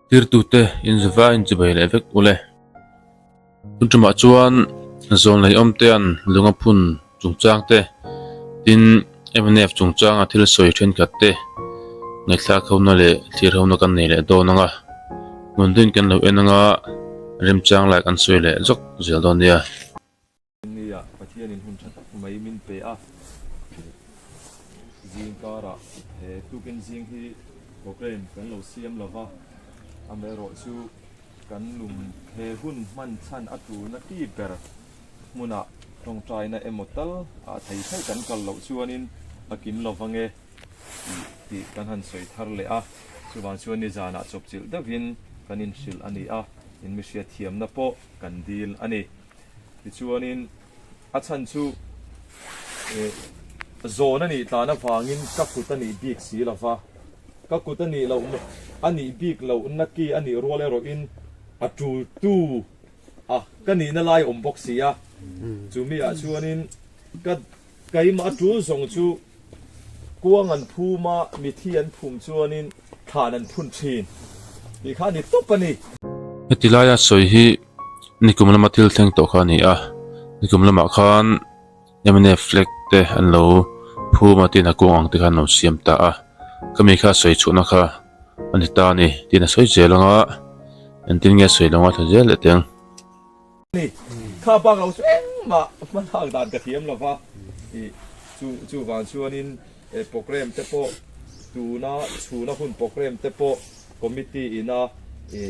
Tirtute inzava inchibai leh vek ule. Tun tumah chuan zawn lei awmtean lunga phun chungchang te, tin mnf chungchanga thil sawi thenkhat te ngaihthlak hona leh thlir hona kan nei leh dawn ang a, hmun din kan lo en anga remchang lai kan sawi leh zawk zel dawn nia. Nia, Pathianin hun tha tak mai min pe a, zing karah he tukin zing hi programme kan lo siam lo va, amaherawhchu kan lung he hun hman chhan a tulna ti ber hmunah tawngtaina emaw tal ah thei thei kan kal loh chuanin a kim lo vang e tih tih kan han sawi thar leh a, chuvang chuan nizanah chawpchilh deuhin kan inhrilh a ni a, in mihriatthiamna pawh kan dil a ni. Tichuanin a chhan chu zawn a nih tlan avangin ka kut a nih bik si lo va, ka kut a nih loh a nih bik loh na ki a nih rual erawhin a tul tu a ka nihna lai awm bawk si a, chumi ah chuanin ka Keimah a tul zawng chu kuang an phum a, mithi an phum chuanin thlan an phun thin tih kha a ni tawp a ni. Heti laia sawi hi nikum lama thil thleng tawh kha a ni a, nikum lamah khan mnf flag te an lo phum a tin a kuang ang te khan an lo siam ta a, khami kha sawi chhuahna kha a ni ta a ni tiin a sawi zel ang a, engtin nge a sawi lo ngaithla zel leh teng. Ni, kha bak lo chu engmah hmalak dan ka thiam lo va, i chu chuvang chuanin e programme te pawh tuna chhuna hun programme te pawh committee ina i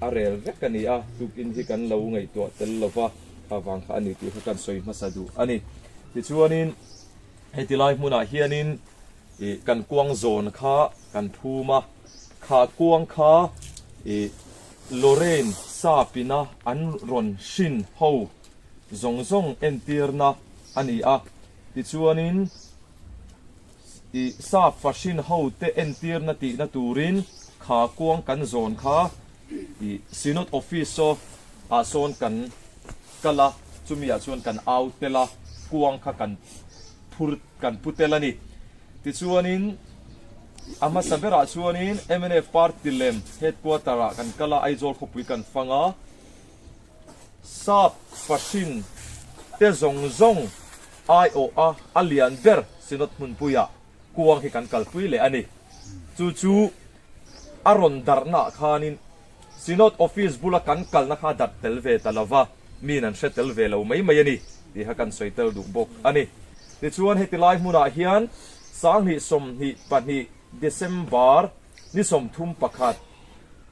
a rel vek a ni a, tukin hi kan lo ngaihtuah tel lo va, kha vang kha a ni tih kha kan sawi hmasa duh a ni. Tichuanin heti lai hmunah hianin I kan kuang zawn kha kan phum a, kha kuang kha i Lorraine sapina an rawn hrin ho zawng zawng entirna a ni a, tichuanin i sap fa hrin ho te entirna tihna turin kha kuang kan zawn kha i Synod Office ah sawn kan kal a, chumi ah chuan kan au tel a, kuang kha kan phur kan pu tel a ni. Tichuanin a hmasa berah chuanin mnf party lem headquarter ah kan kal a, Aizawl khawpui kan fang a, sap fahrin te zawng zawng aiawh a a lian ber Synod hmunpuiah kuang hi kan kalpui leh a ni. Chu chu a rawn darhnaah khanin Synod Office bula kan kalna kha darh tel ve ta lova, miin an hre tel ve lo mai mai a ni tih kha kan sawi tel duh bawk a ni. Tichuan heti lai hmunah hian 2022 December ni 31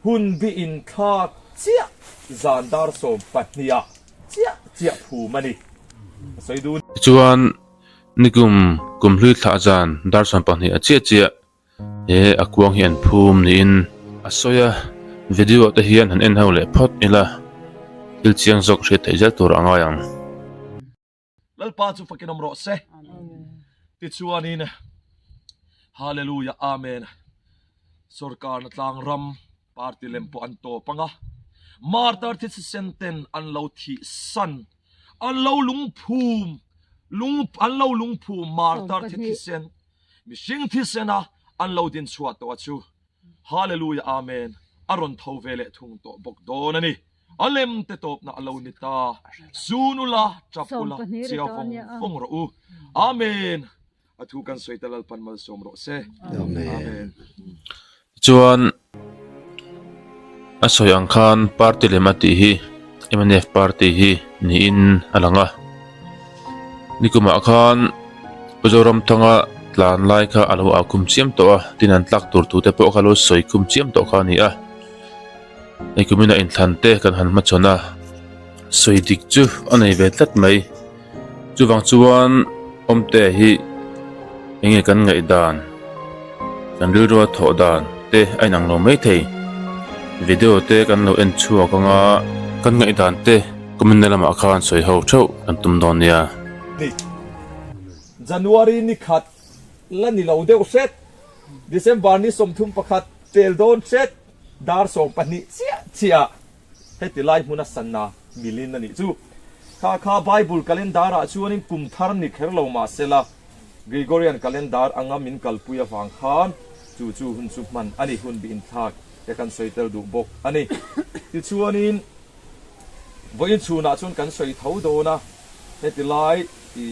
hun bi inthlak chiah zan dar 12 ah chiah chiah phum a ni a sawi dun. Tichuan nikum kumhlui thlah zan dar 12 ah chiah chiah He a kuang hi an phum niin a sawi a, video ah te hian han en ho leh phawt ila thil chiang zawk hriat theih zel tur a ngai ang. Lalpa chu fakin awm rawh se. Tichuanin Hallelujah Amen Sorkarna tlang ram party lem pawh an tawp ang a, Martyr thisen ten an lo thih san an lo lungphum lung an lo lungphum Martyr thisen Mihring thisena an lo din chhuah tawh a chu Hallelujah Amen a rawn tho ve leh thung tawh bawk dawn a ni. A lem te tawpna a lo ni ta. Zun ula, tap ula, chia vawng vawng rawh u. Amen. A thu kan sawi ta Lalpan malsawm rawh se. Amen. Tichuan a sawi ang khan party lem a tih hi mnf party hi niin a lang a nikumah khan Pu Zoramthanga tlan lai kha a lo au khum chiam tawh a tin an tlak tur thu te pawh kha lo sawi khum chiam tawh kha a ni a hei kumina inthlan te kan han hmachhawn a sawi dik chu a nei ve tlat mai. Chuvang chuan Awmtea hi enge kan ngaihdan, kan rilrua thawh dan te a inang lo maithei. Video te kan lo en chhuak anga kan ngaihdan te comment na lamah khan sawi ho theuh kan tum dawn nia. Ni January ni khat la ni lo deuh hret, December ni 31 tel dawn hret, dar 12 chiah chiah. Heti lai hmuna sanna milin a nih chu. Kha kha Bible calendar ah chuanin kum thar ni kher lo mah sela, Gregorian calendar anga min kalpui avang khan chu chu hun chu hman a ni, hun bi inthlak. te kan sawi tel duh bawk a ni. Tichuanin vawiin chhunah chuan kan sawi tho dawn a, heti lai i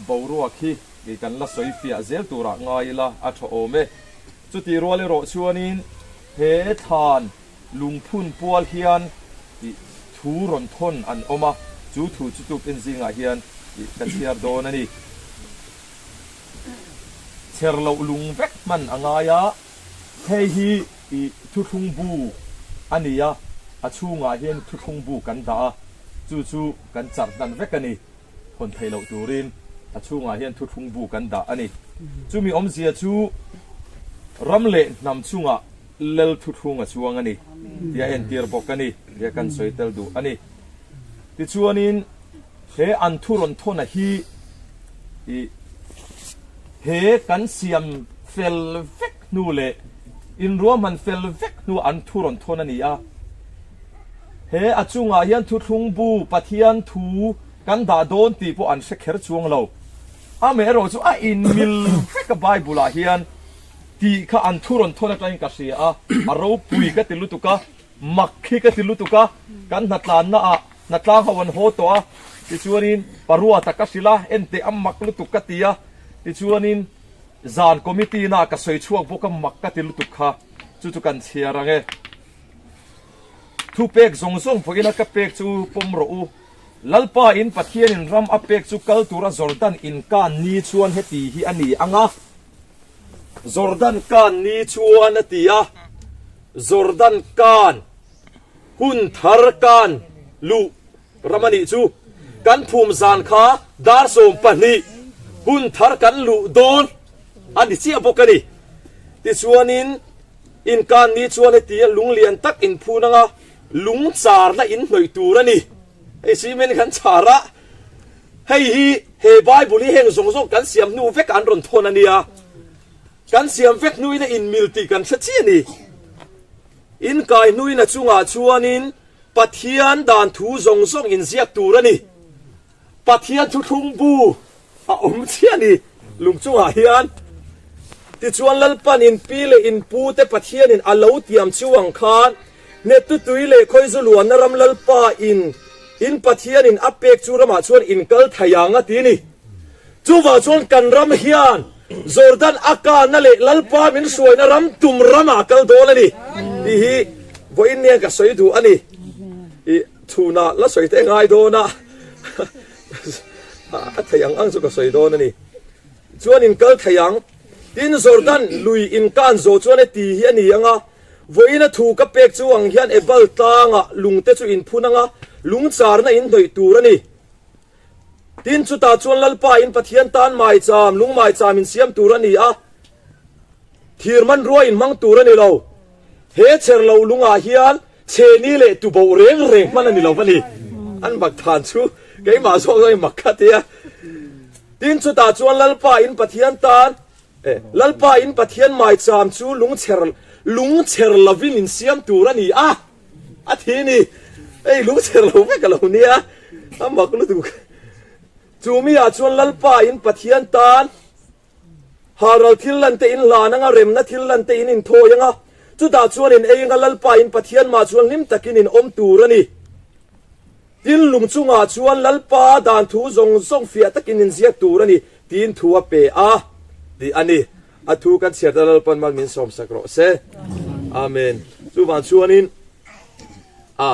boruak hi i kan la sawi fiah zel turah ngai ila a tha awm e. Chutih rual erawh chuanin he thlan lungphun pual hian i thu rawn thawn an awm a, chu thu chu tuk en zingah hian i ka chhiar dawn a ni. Chher loh lung vek hman a ngai a, hei hi i thuthlung bu a ni a, a chhungah hian thuthlung bu kan dah a, chu chu kan charh hnan vek a ni, hawn theih loh turin a chhungah hian thuthlung bu kan dah a ni. Chumi awmzia chu ram leh hnam chungah lel thuthlung a chuang a ni tih a entir bawk a ni tia kan sawi tel duh a ni. Tichuanin. He an thu rawn thawna hi i he kan siam fel vek hnu leh inruahman fel vek hnu an thu rawn thawn a ni a. He a chungah hian thuthlung bu Pathian thu kan dah dawn tih pawh an hre kher chuang lo. Amaherawh chu a inmil vek a Bible ah hian tih kha an thu rawn thawn atangin ka hria a, a ropui ka ti lutuk a, mak hi ka ti lutuk a, kan hnatlanna ah Hnatlang ho an haw tawh a, tichuanin Paruata ka hrilh a, enteh a mak lutuk ka ti a, tichuanin zan committee na ka sawi chhuak bawk a mak ka ti lutuk kha, chu chu kan chhiar ang e. Thupek zawng zawng pawhin a ka pek chu pawm rawh u, Lalpa in Pathianin ram a pek chu kal tura Jordan in kan ni chuan heti hi a ni ang a, Jordan kan ni chuan a ti a, Jordan kan. Hun thar kan luh ram a nih chu. Kan phum zan kha dar 12 hun thar kan luh dawn a ni chiah bawk a ni. Tichuanin inkan ni chuan heti a lung lian tak inphun anga lung charna inhnawih tur a ni. Hei cement kan char a, hei hi he Bible hi heng zawng zawng kan siam hnu vek an rawn thawn a nia. Kan siam vek hnuin a inmil tih kan hre chiah a ni. In kai hnuin a chungah chuanin Pathian dan thu zawng zawng in ziak tur a ni. Pathian thuthlung bu a awm chiah a ni lung chungah hian. Tichuan Lalpan in pi leh in pu te Pathianin a lo tiam chu ang khan Hnettu tui leh khawizu luanna ram Lalpa in in Pathianin a pek chu ramah chuan in kal thei ang a ti a ni. Chuvang chuan kan ram hian Jordan a kana leh Lalpa min hruaina ram tum ramah a kal dawn a ni tih hi vawiin nia ka sawi duh a ni. I chhunah la sawi te ngai dawn a, a thei ang ang chu ka sawi dawn a ni. Chuan in kal thei ang. Tin Jordan lui in kan zawh chuan heti hi a ni ang a, vawiin a thu ka pek chu ang hian Ebal tlangah lungte chu in phun ang a, lung charna in hnawih tur a ni. Tin, chutah chuan Lalpa in Pathian tan maicham, lung maicham in siam tur a ni a, thir hmanrua in hmang tur a ni lo. He chher lo lungah hian chheni leh tuboh reng reng hman a ni lo va ni. An mak than chu keimah zawk zawk in mak kha tia. Tin, chutah chuan Lalpa in Pathian tan, Lalpa in Pathian maicham chu lung chher, lung chher lovin in siam tur a ni a. A thi ni, hei lung chher lo vek a lo nia, a mak lutuk. Chu mi ah chuan Lalpa in Pathian tan halral thil lan te in hlan anga, remna thil lan te in inthawi anga, chutah chuan in ei anga Lalpa in Pathian mah chuan hlim takin in awm tur a ni. Tin, lung chungah chuan Lalpa dan thu zawng zawng fiah takin in ziak tur a ni, tiin thu a pe a, tih a ni. A thu kan chhiar ta Lalpan mal min sawmsak rawh se. Amen. Chuvang chuanin a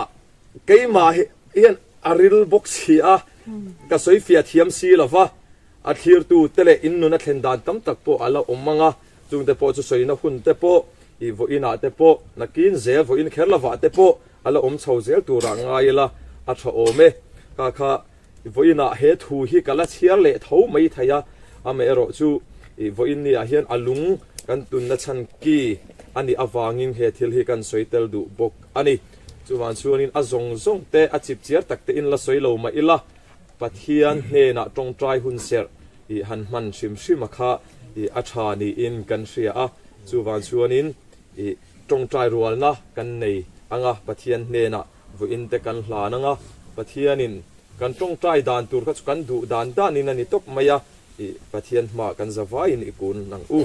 keimah hian a ril bawk si a, ka sawi fiah thiam si lova, a thlirtu te leh in nun a thlen dan tam tak pawh a la awm ang a, chungte pawh chu sawina hun te pawh, i vawiinah te pawh, nakin zel vawiin kher lovah te pawh a la awm chho zel turah ngai ila a tha awm e. Kha kha vawiinah he thu hi ka la chhiar leh tho mai thei a, amaherawh chu i vawiin niah hian a lung kan tunna chhan ki a nih avangin he thil hi kan sawi tel duh bawk a ni. Chuvang chuanin a zawng zawng te a chip chiar tak te in la sawi lo mah ila Pathian hnenah tawngtai hun serh i han hman hrim hrim a kha i a tha niin kan hria a, chuvang chuanin i Tawngtai rualna kan nei anga Pathian hnenah vawiin te kan hlan anga Pathianin kan tawngtai dan tur kha chu kan duh dan danin a ni tawp mai a, i Pathian hmaah kan zavaiin i kun ang u.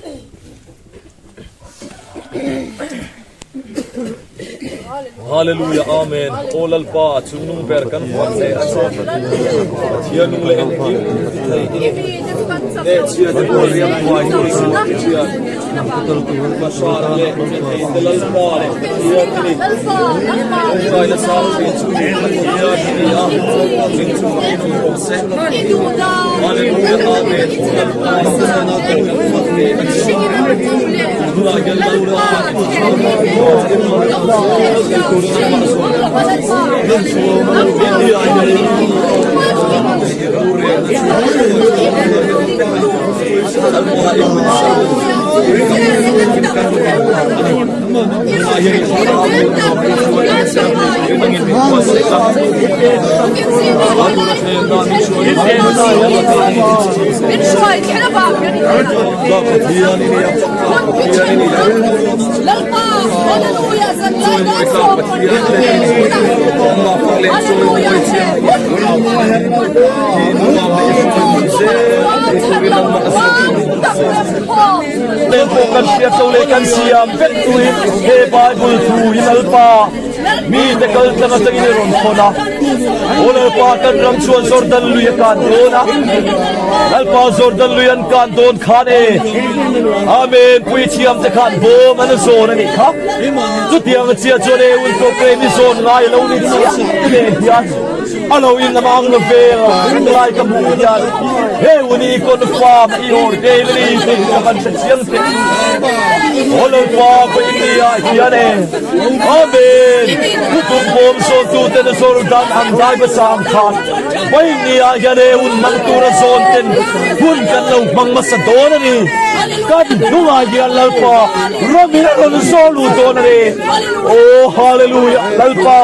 Hallelujah Amen Aw Lalpa chungnung ber kan huan hle a che Pathian nung leh engkim ti thei i ni Hnehchhia te pawh riam huai hi ni suh Pathian Bahra leh rethei te Lalpa leh Pathian i ni Tawngtaina sang thin chu Pathian i ni a Ching chu fakin awm rawh se Hallelujah Amen Aw Lalpa kan fak hle a che. Pawh kan hriat lo leh kan siam vek tuin he Bible thu hi Lalpa mite kal tlang atangin i rawn thawn a. Aw Lalpa kan ram chuan Jordan lui a kan dawn a. Lalpa Jordan lui an kan dawn khan e. Amen puithiam te khan bawm an zawn a nih kha. Chutiang chia chuan e un program i zawn ngai lo ni chiah ti nen hian a lo in lam ang lo vel lai ka hmuh hian he un i confirm i ordain a ni tih ka van hre chiang teh. Aw Lalpa ka India hian e. Amen Thutum bawm sawn tuten Jordan an dai hmasa ang khan Vawinia hian he hun hmang tura zawn ten hun kan lo hmang hmasa dawn a ni. Kan hnungah hian Lalpa ramin a rawn zawl lut dawn a ni. Aw Hallelujah Lalpa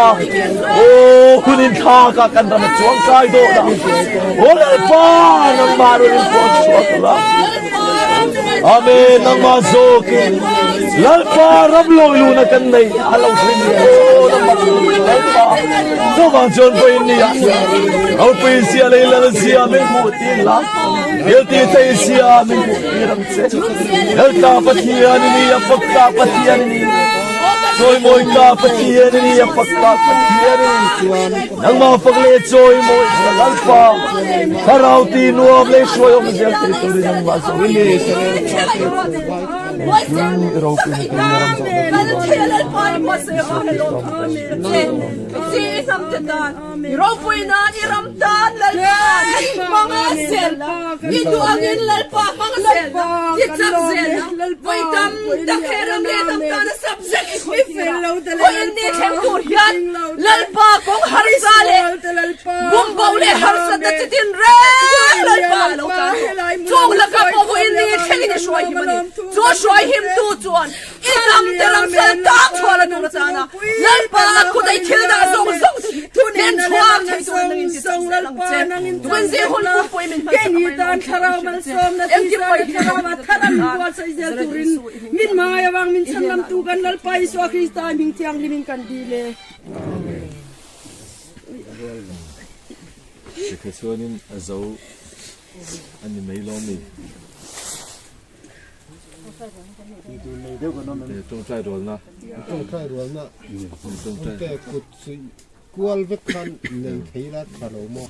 aw hun inthlakah kan ram a chuang kai dawn a. Aw Lalpa nangmah rawn inpuan chhuak la. Amen nangmah zawkin Lalpa ram lawi luna kan nei a lo thlen ni aw nangmah Lalpa chuvang chuan vawiin ni ah hian ropui zia leh lal zia min hmuh tir la thil ti thei zia min hmuh tir ang che Lalta Pathian i ni a fakta Pathian i ni chawimawi ka Pathian i ni a fakta Pathian i ni Nangmah fak leh chawimawi ka Lalpa, Thlarau ti nuam leh hruai awm zel thei turin nangmah zawh i ni. Lalpa kawng harsa leh bumbo leh harsatna chi tin reng Lalpa a lo tlan tawh. Chung laka pawh vawiin ni thlengin i hruai him a ni. Chu hruai himtu chuan i hnam te ramsa tang chhuah la tur a tan a, Lalpa a kut a i thil dah zawng zawng te hi nen chhuak thei turin nangin ti chak zel ang che. Tukin zing hun pumpuii min hman sak a pain a awm tih kan hria che. Engkim pawh hi kan hria che. Min hmangaih avang min chhanlamtu kan Lalpa Isua Krista hming thianghlim in kan dil e. Amen. Sikhe chuanin a zo a ni mai lawm mi. Tawngtai rualna. Tawngtai rualna. Tawngtai kut kual vek khan nei thei la tha lo maw.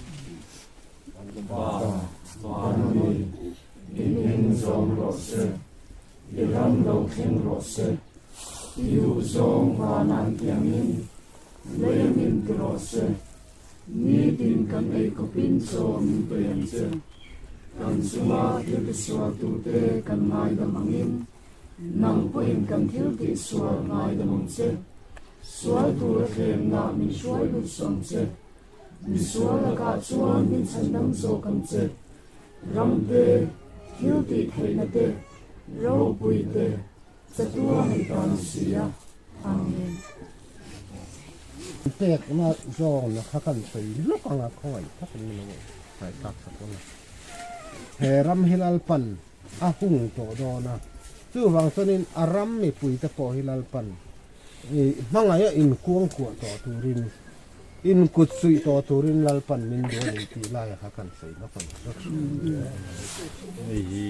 Pa, Vanmi, i hming zawng rawh se, i ram lo thleng rawh se, i duh zawng van an ti angin lei angin ti rawh se, nitin kan ei kawpin chaw min pe ang che, kan chunga thil tisualtute kan ngaidam angin nang pawhin kan thil tihsual ngaidam ang che, sual tura thlemna min hruai lut suh ang che. Misual lakah chuan min chhandam zawk ang che. Ram te, thil tih theihna te, ropui te, chatua hei ta ni si a. Amen. Pekna zawngna kha kan sawi lawk anga khawngaih takin min lo ngaihthlak sak dawn a. He ram hi Lalpan a hung tawh dawn a, chuvang chuanin a ram mipuite pawh hi Lalpan hmangaih a inkuangkuah tawh turin In kut suih tawh turin Lalpan min duh a ni tih laia kha kan sawi lawk a ni. Hei hi.